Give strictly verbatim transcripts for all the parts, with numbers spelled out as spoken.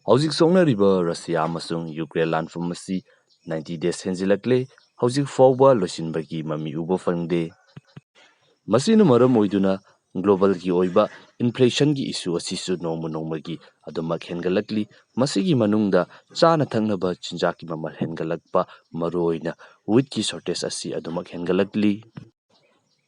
ꯍꯧꯖꯤꯛ ꯁꯣꯛꯅꯔꯤꯕ ꯔꯁꯤꯌꯥ ꯑꯃꯁꯨꯡ ꯌꯨꯀ꯭ꯔꯦꯟ ꯂꯥꯟꯐꯝ ꯑꯁꯤ ninety days ꯍꯦꯟꯖꯤꯜꯂꯛꯂꯦ, ꯍꯧꯖꯤꯛ ꯐꯥꯎꯕ ꯂꯣꯏꯁꯤꯟꯕꯒꯤ ꯃꯃꯤ ꯎꯕ ꯐꯪꯗꯦ꯫ ꯃꯁꯤꯅ ꯃꯔꯝ ꯑꯣꯏꯗꯨꯅ globalꯒꯤ ꯑꯣꯏꯕ inflationꯒꯤ issue ꯑꯁꯤꯁꯨ ꯅꯣꯡꯃ ꯅꯣꯡꯃꯒꯤ ꯑꯗꯨꯃꯛ ꯍꯦꯟꯒꯠꯂꯛꯂꯤ꯫ ꯃꯁꯤꯒꯤ ꯃꯅꯨꯡꯗ ꯆꯥꯅ ꯊꯛꯅꯕ ꯆꯤꯟꯖꯥꯛꯀꯤ ꯃꯃꯜ ꯍꯦꯟꯒꯠꯂꯛꯄ, ꯃꯔꯨꯑꯣꯏꯅ wheatꯀꯤ shortage ꯑꯁꯤ ꯑꯗꯨꯃꯛ ꯍꯦꯟꯒꯠꯂꯛꯂꯤ꯫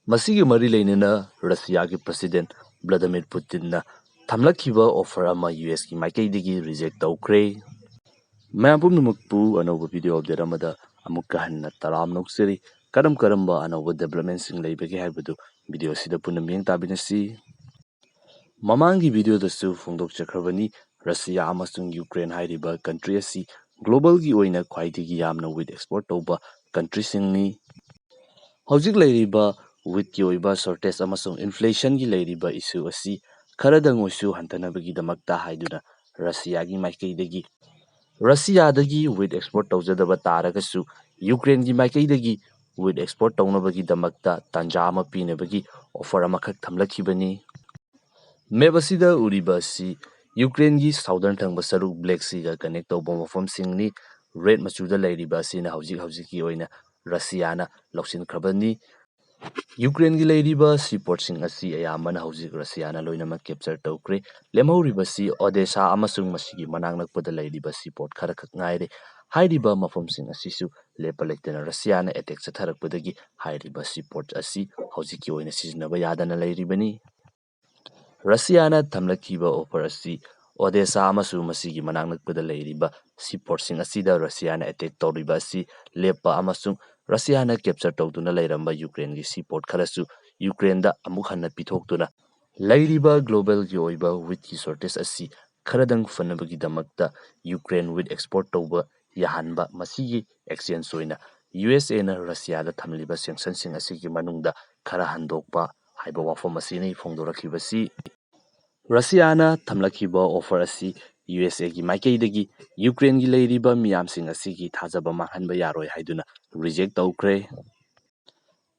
ꯃꯁꯤꯒ ꯃꯔꯤ ꯂꯩꯅꯅ ꯔꯁꯤꯌꯥꯒꯤ President Vladimir Putinꯅ ꯊꯝꯂꯛꯈꯤꯕ offer ꯑꯃ USꯀꯤ ꯃꯥꯏꯀꯩꯗꯒꯤ reject ꯇꯧꯈ꯭ꯔꯦ꯫ ꯃꯌꯥꯝ ꯄꯨꯝꯅꯃꯛꯄꯨ ꯑꯅꯧꯕ video update ꯑꯃꯗ ꯑꯃꯨꯛꯀ ꯍꯟꯅ ꯇꯔꯥꯝꯅ ꯑꯣꯛꯆꯔꯤ꯫ ꯀꯔꯝ ꯀꯔꯝꯕ ꯑꯅꯧꯕ developmentꯁꯤꯡ ꯂꯩꯕꯒꯦ ꯍꯥꯏꯕꯗꯨ video ꯑꯁꯤꯗ ꯄꯨꯟꯅ ꯃꯤꯠꯌꯦꯡ ꯇꯥꯃꯤꯟꯅꯁꯤ꯫ ꯃꯃꯥꯡꯒꯤ videoꯗꯁꯨ ꯐꯣꯡꯗꯣꯛꯆꯈ꯭ꯔꯕꯅꯤ, ꯔꯁꯤꯌꯥ ꯑꯃꯁꯨꯡ ꯌꯨꯀ꯭ꯔꯦꯟ ꯍꯥꯏꯔꯤꯕ country ꯑꯁꯤ globalꯒꯤ ꯑꯣꯏꯅ ꯈ꯭ꯋꯥꯏꯗꯒꯤ ꯌꯥꯝꯅ wheat export ꯇꯧꯕ countryꯁꯤꯡꯅꯤ꯫ ꯍꯧꯖꯤꯛ ꯂꯩꯔꯤꯕ wheatꯀꯤ ꯑꯣꯏꯕ shortage ꯑꯃꯁꯨꯡ inflationꯒꯤ ꯂꯩꯔꯤꯕ issue ꯑꯁꯤ ꯈꯔꯗꯪ ꯑꯣꯏꯁꯨ ꯍꯟꯊꯅꯕꯒꯤꯗꯃꯛꯇ ꯍꯥꯏꯗꯨꯅ ꯔꯁꯤꯌꯥꯒꯤ ꯃꯥꯏꯀꯩꯗꯒꯤ, ꯔꯁꯤꯌꯥꯗꯒꯤ wheat export ꯇꯧꯖꯗꯕ ꯇꯥꯔꯒꯁꯨ ꯌꯨꯀ꯭ꯔꯦꯟꯒꯤ ꯃꯥꯏꯀꯩꯗꯒꯤ wheat export ꯇꯧꯅꯕꯒꯤꯗꯃꯛꯇ ꯇꯥꯟꯖꯥ ꯑꯃ ꯄꯤꯅꯕꯒꯤ offer ꯑꯃꯈꯛ ꯊꯝꯂꯛꯈꯤꯕꯅꯤ꯫ Map ꯑꯁꯤꯗ ꯎꯔꯤꯕ ꯑꯁꯤ ꯌꯨꯀ꯭ꯔꯦꯟꯒꯤ southern ꯊꯪꯕ ꯁꯔꯨꯛ Black Seaꯒ connect ꯇꯧꯕ ꯃꯐꯝꯁꯤꯡꯅꯤ꯫ Red ꯃꯆꯨꯗ ꯂꯩꯔꯤꯕ ꯑꯁꯤꯅ ꯍꯧꯖꯤꯛ ꯍꯧꯖꯤꯛꯀꯤ ꯑꯣꯏꯅ ꯔꯁꯤꯌꯥꯅ ꯂꯧꯁꯤꯟꯈ꯭ꯔꯕꯅꯤ꯫ ꯌꯨꯀ꯭ꯔꯦꯟꯒꯤ ꯂꯩꯔꯤꯕ seaportꯁꯤꯡ ꯑꯁꯤ ꯑꯌꯥꯝꯕꯅ ꯍꯧꯖꯤꯛ ꯔꯁꯤꯌꯥꯅ ꯂꯣꯏꯅꯃꯛ capture ꯇꯧꯈ꯭ꯔꯦ꯫ ꯂꯦꯝꯍꯧꯔꯤꯕꯁꯤ Odessa ꯑꯃꯁꯨꯡ ꯃꯁꯤꯒꯤ ꯃꯅꯥꯛ ꯅꯛꯄꯗ ꯂꯩꯔꯤꯕ seaport ꯈꯔꯈꯛ ꯉꯥꯏꯔꯦ꯫ ꯍꯥꯏꯔꯤꯕ ꯃꯐꯝꯁꯤꯡ ꯑꯁꯤꯁꯨ ꯂꯦꯞꯄ ꯂꯩꯇꯅ ꯔꯁꯤꯌꯥꯅ attack ꯆꯠꯊꯔꯛꯄꯗꯒꯤ ꯍꯥꯏꯔꯤꯕ seaport ꯑꯁꯤ ꯍꯧꯖꯤꯛꯀꯤ ꯑꯣꯏꯅ ꯁꯤꯖꯤꯟꯅꯕ ꯌꯥꯗꯅ ꯂꯩꯔꯤꯕꯅꯤ꯫ ꯔꯁꯤꯌꯥꯅ ꯊꯝꯂꯛꯈꯤꯕ offer ꯑꯁꯤ Odessa ꯑꯃꯁꯨꯡ ꯃꯁꯤꯒꯤ ꯃꯅꯥꯛ ꯅꯛꯄꯗ ꯂꯩꯔꯤꯕ seaportꯁꯤꯡ ꯑꯁꯤꯗ ꯔꯁꯤꯌꯥꯅ attack ꯇꯧꯔꯤꯕ ꯑꯁꯤ ꯂꯦꯞꯄ ꯑꯃꯁꯨꯡ ꯔꯁꯤꯌꯥꯅ capture ꯇꯧꯗꯨꯅ ꯂꯩꯔꯝꯕ ꯌꯨꯀ꯭ꯔꯦꯟꯒꯤ seaport ꯈꯔꯁꯨ ꯌꯨꯀ꯭ꯔꯦꯟꯗ ꯑꯃꯨꯛ ꯍꯟꯅ ꯄꯤꯊꯣꯛꯇꯨꯅ ꯂꯩꯔꯤꯕ globalꯒꯤ ꯑꯣꯏꯕ wheatꯀꯤ shortage ꯑꯁꯤ ꯈꯔꯗꯪ ꯐꯅꯕꯒꯤꯗꯃꯛꯇ ꯌꯨꯀ꯭ꯔꯦꯟ wheat export ꯇꯧꯕ ꯌꯥꯍꯟꯕ, ꯃꯁꯤꯒꯤ exchange ꯑꯣꯏꯅ USAꯅ ꯔꯁꯤꯌꯥꯗ ꯊꯝꯂꯤꯕ sanctionꯁꯤꯡ ꯑꯁꯤꯒꯤ ꯃꯅꯨꯡꯗ ꯈꯔ ꯍꯟꯗꯣꯛꯄ ꯍꯥꯏꯕ ꯋꯥꯐꯝ ꯑꯁꯤꯅꯤ ꯐꯣꯡꯗꯣꯔꯛꯈꯤꯕꯁꯤ꯫ ꯔꯁꯤꯌꯥꯅ ꯊꯝꯂꯛꯈꯤꯕ offer ꯑꯁꯤ USAꯒꯤ ꯃꯥꯏꯀꯩꯗꯒꯤ ꯌꯨꯀ꯭ꯔꯦꯟꯒꯤ ꯂꯩꯔꯤꯕ ꯃꯤꯌꯥꯝꯁꯤꯡ ꯑꯁꯤꯒꯤ ꯊꯥꯖꯕ ꯃꯥꯡꯍꯟꯕ ꯌꯥꯔꯣꯏ ꯍꯥꯏꯗꯨꯅ reject ꯇꯧꯈ꯭ꯔꯦ꯫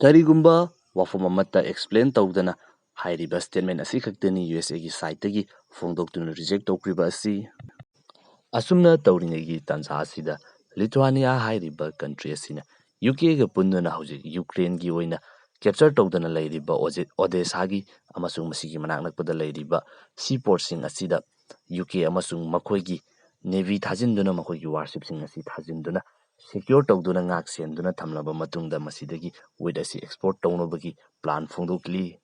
ꯀꯔꯤꯒꯨꯝꯕ ꯋꯥꯐꯝ ꯑꯃꯠꯇ explain ꯇꯧꯗꯅ ꯍꯥꯏꯔꯤꯕ statement ꯑꯁꯤꯈꯛꯇꯅꯤ USAꯒꯤ sideꯇꯒꯤ ꯐꯣꯡꯗꯣꯛꯇꯨꯅ reject ꯇꯧꯈ꯭ꯔꯤꯕ ꯑꯁꯤ꯫ ꯑꯁꯨꯝꯅ ꯇꯧꯔꯤꯉꯩꯒꯤ ꯇꯥꯟꯖꯥ ꯑꯁꯤꯗ Lithuania ꯍꯥꯏꯔꯤꯕ country ꯑꯁꯤꯅ U Kꯒ ꯄꯨꯟꯗꯨꯅ ꯍꯧꯖꯤꯛ Ukraineꯒꯤ ꯑꯣꯏꯅ capture ꯇꯧꯗꯨꯅ ꯂꯩꯔꯤꯕ ꯑꯣꯖꯦ-, Odessaꯒꯤ ꯑꯃꯁꯨꯡ ꯃꯁꯤꯒꯤ ꯃꯅꯥꯛ ꯅꯛꯄꯗ ꯂꯩꯔꯤꯕ seaportꯁꯤꯡ ꯑꯁꯤꯗ U K ꯑꯃꯁꯨꯡ ꯃꯈꯣꯏꯒꯤ navy ꯊꯥꯖꯤꯟꯗꯨꯅ, ꯃꯈꯣꯏꯒꯤ warshipꯁꯤꯡ ꯑꯁꯤ ꯊꯥꯖꯤꯟꯗꯨꯅ secure ꯇꯧꯗꯨꯅ ꯉꯥꯛ ꯁꯦꯟꯗꯨꯅ ꯊꯝꯂꯕ ꯃꯇꯨꯡꯗ ꯃꯁꯤꯗꯒꯤ wheat ꯑꯁꯤ export ꯇꯧꯅꯕꯒꯤ plan ꯐꯣꯡꯗꯣꯛꯂꯤ꯫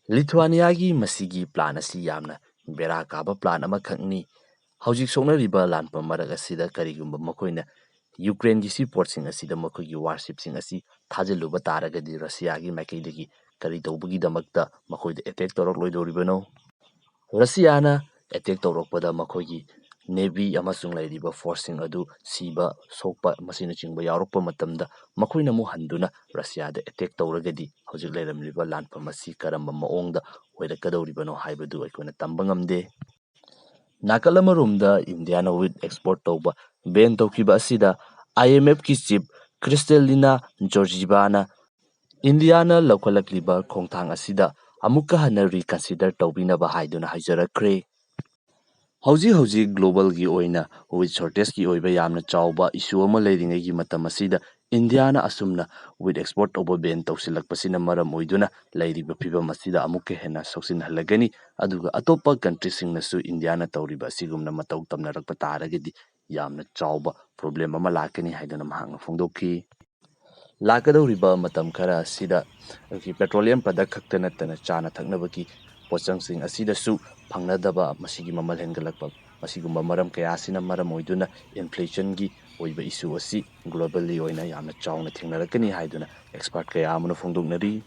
Lithuaniaꯒꯤ ꯃꯁꯤꯒꯤ plan ꯑꯁꯤ ꯌꯥꯝꯅ ꯕꯦꯔꯥ ꯀꯥꯕ plan ꯑꯃꯈꯛꯅꯤ꯫ ꯍꯧꯖꯤꯛ ꯁꯣꯛꯅꯔꯤꯕ ꯂꯥꯟꯐꯝ ꯃꯔꯛ ꯑꯁꯤꯗ ꯀꯔꯤꯒꯨꯝꯕ ꯃꯈꯣꯏꯅ Ukraineꯒꯤ seaportꯁꯤꯡ ꯑꯁꯤꯗ ꯃꯈꯣꯏꯒꯤ warshipꯁꯤꯡ ꯑꯁꯤ ꯊꯥꯖꯤꯜꯂꯨꯕ ꯇꯥꯔꯒꯗꯤ Russiaꯒꯤ ꯃꯥꯏꯀꯩꯗꯒꯤ ꯀꯔꯤ ꯇꯧꯕꯒꯤꯗꯃꯛꯇ ꯃꯈꯣꯏꯗ attack ꯇꯧꯔꯛꯂꯣꯏꯗꯧꯔꯤꯕꯅꯣ? Russiaꯅ attack ꯇꯧꯔꯛꯄꯗ ꯃꯈꯣꯏꯒꯤ navy ꯑꯃꯁꯨꯡ ꯂꯩꯔꯤꯕ forceꯁꯤꯡ ꯑꯗꯨ ꯁꯤꯕ, ꯁꯣꯛꯄ ꯃꯁꯤꯅꯆꯤꯡꯕ ꯌꯥꯎꯔꯛꯄ ꯃꯇꯝꯗ ꯃꯈꯣꯏꯅ ꯑꯃꯨꯛ ꯍꯟꯗꯨꯅ Russiaꯗ attack ꯇꯧꯔꯒꯗꯤ ꯍꯧꯖꯤꯛ ꯂꯩꯔꯝꯂꯤꯕ ꯂꯥꯟꯐꯝ ꯑꯁꯤ ꯀꯔꯝꯕ ꯃꯑꯣꯡꯗ ꯑꯣꯏꯔꯛꯀꯗꯧꯔꯤꯕꯅꯣ ꯍꯥꯏꯕꯗꯨ ꯑꯩꯈꯣꯏꯅ ꯇꯝꯕ ꯉꯝꯗꯦ꯫ ꯅꯥꯀꯜ ꯑꯃꯔꯣꯝꯗ Indiaꯅ wheat export ꯇꯧꯕ ban ꯇꯧꯈꯤꯕ ꯑꯁꯤꯗ I M Fꯀꯤ chief Kristalina Georgievana Indiaꯅ ꯂꯧꯈꯠꯂꯛꯂꯤꯕ ꯈꯣꯡꯊꯥꯡ ꯑꯁꯤꯗ ꯑꯃꯨꯛꯀ ꯍꯟꯅ reconsider ꯇꯧꯕꯤꯅꯕ ꯍꯥꯏꯗꯨꯅ ꯍꯥꯏꯖꯔꯛꯈ꯭ꯔꯦ꯫ ꯍꯧꯖꯤꯛ ꯍꯧꯖꯤꯛ globalꯒꯤ ꯑꯣꯏꯅ wheat shortageꯀꯤ ꯑꯣꯏꯕ ꯌꯥꯝꯅ ꯆꯥꯎꯕ issue ꯑꯃ ꯂꯩꯔꯤꯉꯩꯒꯤ ꯃꯇꯝ ꯑꯁꯤꯗ Indiaꯅ ꯑꯁꯨꯝꯅ wheat export ꯇꯧꯕ ban ꯇꯧꯁꯤꯜꯂꯛꯄꯁꯤꯅ ꯃꯔꯝ ꯑꯣꯏꯗꯨꯅ ꯂꯩꯔꯤꯕ ꯐꯤꯕꯝ ꯑꯁꯤꯗ ꯑꯃꯨꯛꯀ ꯍꯦꯟꯅ ꯁꯣꯛꯆꯤꯟꯍꯜꯂꯒꯅꯤ꯫ ꯑꯗꯨꯒ ꯑꯇꯣꯞꯄ countryꯁꯤꯡꯅꯁꯨ Indiaꯅ ꯇꯧꯔꯤꯕ ꯑꯁꯤꯒꯨꯝꯅ ꯃꯇꯧ ꯇꯝꯅꯔꯛꯄ ꯇꯥꯔꯒꯗꯤ ꯌꯥꯝꯅ ꯆꯥꯎꯕ problem ꯑꯃ ꯂꯥꯛꯀꯅꯤ ꯍꯥꯏꯗꯨꯅ ꯃꯍꯥꯛꯅ ꯐꯣꯡꯗꯣꯛꯈꯤ꯫ ꯂꯥꯛꯀꯗꯧꯔꯤꯕ ꯃꯇꯝ ꯈꯔ ꯑꯁꯤꯗ ꯑꯩꯈꯣꯏꯒꯤ petroleum product ꯈꯛꯇ ꯅꯠꯇꯅ ꯆꯥꯅ ꯊꯛꯅꯕꯒꯤ ꯄꯣꯠꯆꯪꯁꯤꯡ ꯑꯁꯤꯗꯁꯨ ꯐꯪꯅꯗꯕ, ꯃꯁꯤꯒꯤ ꯃꯃꯜ ꯍꯦꯟꯒꯠꯂꯛꯄ, ꯃꯁꯤꯒꯨꯝꯕ ꯃꯔꯝ ꯀꯌꯥ ꯑꯁꯤꯅ ꯃꯔꯝ ꯑꯣꯏꯗꯨꯅ inflationꯒꯤ ꯑꯣꯏꯕ issue ꯑꯁꯤ globally ꯑꯣꯏꯅ ꯌꯥꯝꯅ ꯆꯥꯎꯅ ꯊꯦꯡꯅꯔꯛꯀꯅꯤ ꯍꯥꯏꯗꯨꯅ expert ꯀꯌꯥ ꯑꯃꯅ ꯐꯣꯡꯗꯣꯛꯅꯔꯤ꯫